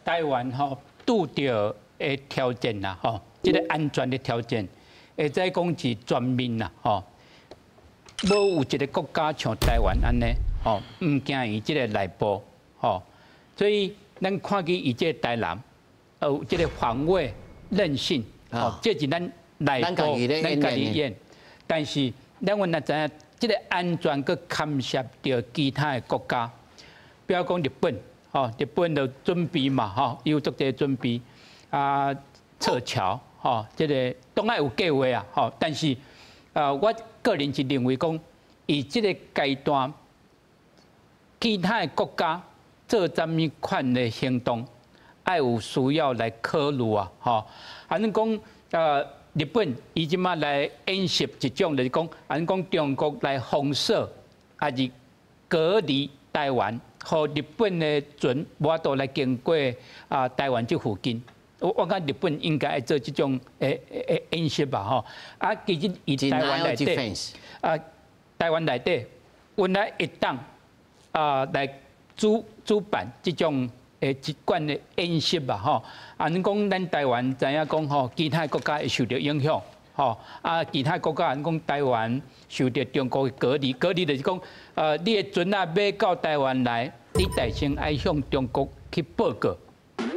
台灣吼拄著的挑戰啦，吼，這个安全的挑戰，會使講是全面啦，吼。無有一个國家像台灣按呢，吼，毋驚伊這个內部，吼，所以咱看見伊這个台南，有這个防衛韌性，吼，這是咱內部咱家己演，但是咱原來知影，這个安全閣牽涉著其他的國家，比如講日本，吼，日本就準備嘛，吼，伊有足濟準備，啊，撤僑，吼，這个當然有計劃啊，吼，但是啊，我個人是認為講，以這个階段，其他的國家做啥物款的行動，愛有需要來考慮啊，吼。按呢講，日本伊這馬來演習一種，就是講，按呢講中國來封鎖，抑是隔離台灣，予日本的船無法度來經過啊台灣這附近。我感覺日本應該愛做這種的演習吧，吼。啊，其實伊台灣內底，啊，台灣內底，原來會當啊來主辦這種的一貫的演習吧，吼。按呢講，咱台灣知影講吼，其他國家會受著影響，吼。啊，其他國家按呢講台灣受著中國的隔離，隔離就是講，你的船仔欲到台灣來，你代先愛向中國去報告、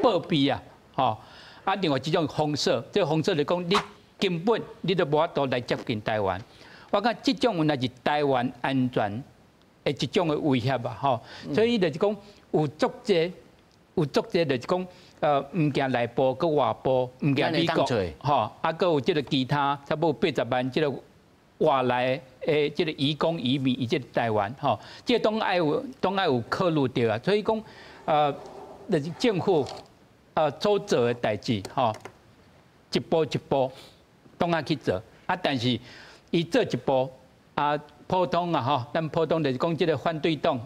報備啊，吼。啊，另外一種封鎖，這個封鎖就是講，你根本你都無法度來接近台灣。我感覺這種原來是台灣安全的一種的威脅啊，吼。所以就是講有足濟有足濟就是講，毋驚內部閣外部，毋驚美國，吼，啊，閣有這个其他差不多80萬這个外來的這个移工移民，以及台灣，吼，這個攏愛有考慮著啊。所以講，就是政府所做的代誌，吼，一步一步攏愛去做，啊，但是伊做一步，啊，普通啊，吼，咱普通就是講這个反對黨，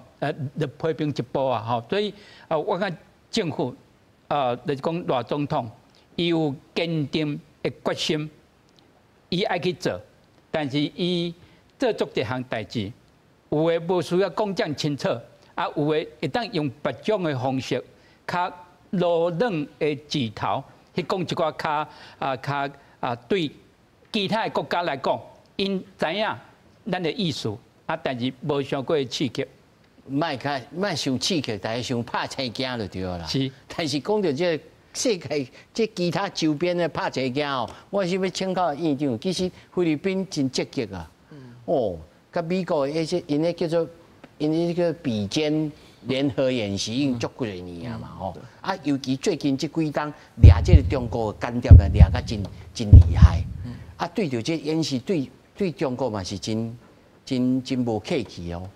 就批評一步啊，吼，所以啊，我感覺政府，就是講賴總統，伊有堅定的決心，伊愛去做，但是伊做足這項代誌，有的無需要講遮清楚，啊，有的會當用別種的方式，較柔軟的舌頭去講一寡較啊較啊對其他的國家來講，𪜶知影咱的意思，啊，但是無傷過刺激。莫較莫傷刺激，大家傷拍青驚就對啦。是。但是講著這個世界，這其他周邊的拍青驚哦，我是欲請教院長，其實菲律賓真積極啊。哦，佮美國的彼些，𪜶彼叫做𪜶彼個比肩聯合演習已經足幾年啊嘛吼。啊，尤其最近這幾冬掠這個中國的間諜啊，掠甲真真厲害。啊，對著這演習，對中國嘛是真真真無客氣哦。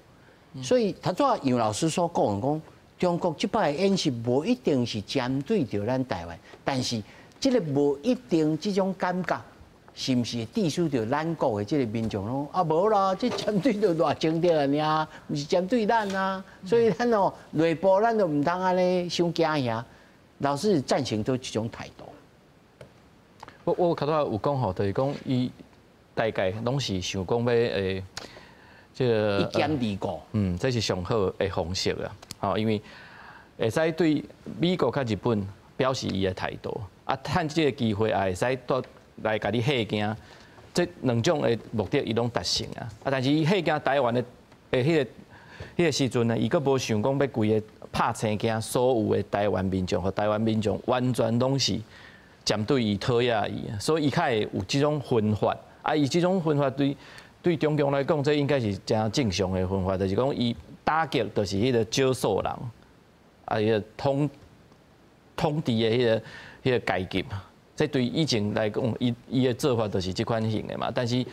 所以，頭拄楊老師所講講，中國這擺的演習無一定是針對著咱台灣，但是這个無一定這種感覺，是毋是致使著咱國的這个民眾攏啊無啦？這針對著賴清德爾，毋是針對咱啊。所以咱哦內部咱就毋通按呢傷驚嚇。老師贊成佗一種態度？我較早有講吼，就是講伊大概攏是想講欲這个一兼二顧。嗯，這是上好的方式啊！吼，因為會使對美國佮日本表示伊的態度，啊，趁這个機會也會使倒來共你嚇驚，這兩種的目的伊攏達成啊！啊，但是伊嚇驚台灣的彼个時陣呢，伊閣無想講欲規个拍青驚所有的台灣民眾，予台灣民眾完全攏是針對伊討厭伊，所以伊較會有這種分法。啊，伊這種分法對中共來講，這應該是誠正常的分法，就是講伊打擊就是彼个少數人，啊，彼个統治的彼个階級，這對以前來講，伊的做法就是這款型的嘛。但是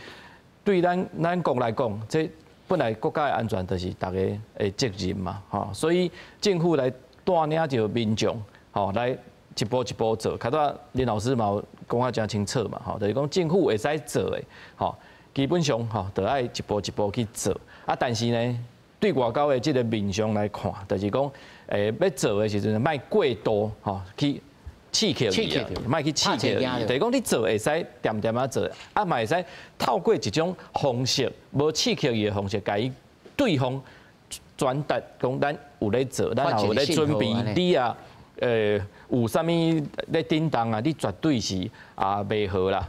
對咱國來講，這本來國家的安全就是大家的責任嘛，吼，所以政府來帶領著民眾，吼，來一步一步做。較早林老師嘛有講甲誠清楚嘛，吼，就是講政府會使做的，吼，基本上吼，就愛一步一步去做。啊，但是呢，對外交的這个面向來看，就是講，欲做的時陣，莫過度吼去刺激伊啊，莫去刺激伊。就是講你做會使恬恬仔做，啊嘛會使透過一種方式，無刺激伊的方式，共伊對方轉達講咱有咧做，咱也有咧準備。你也有啥物咧震動啊，你絕對是啊袂好啦。